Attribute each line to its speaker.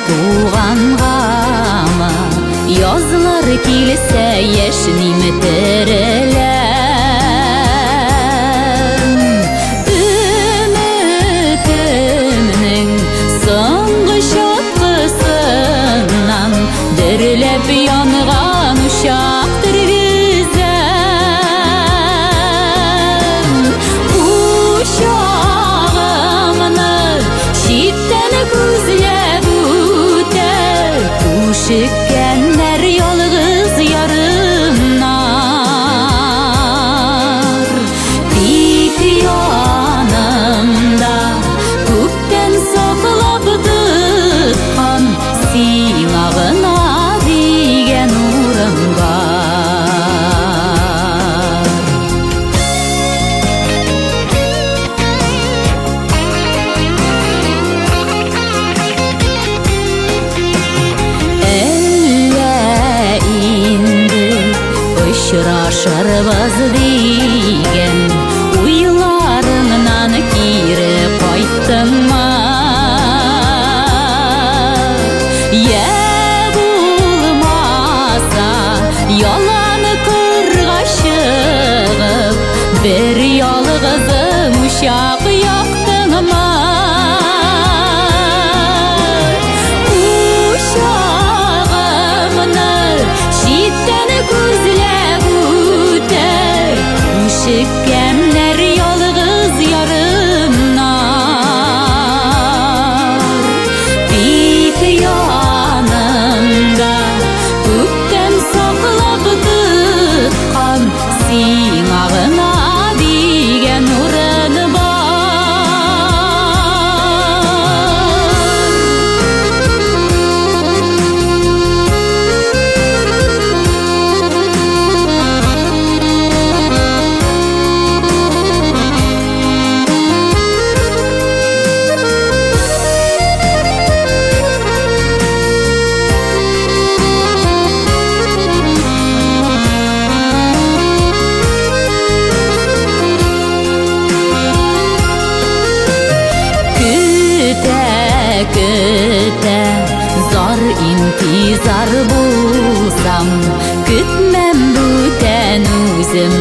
Speaker 1: тугангамы, язлар килсә яшьним тереләм. Өметемнең соңгы чаткысыннан дөрләп янган учак тергезәм. Учагымны читтән күзләп үтә күшеккәннәр ялгыз ярымнар. Тик янымда күптән саклап тоткан сиңа гына дигән урын бар. Әллә инде очрашырбыз дигән уйларыңнан кире кайттыңмы? Йә булмаса, ялан кырга чыгып, бер ялгызың учак яктыңмы? Учагымны читтән күзләп үтә күшеккәннәр ялгыз ярымнар. Тик янымда күптән саклап тоткан сиңа гына дигән урын бар. Көтә, көтә, зар интизар булсам, көтмәм бүтән үзем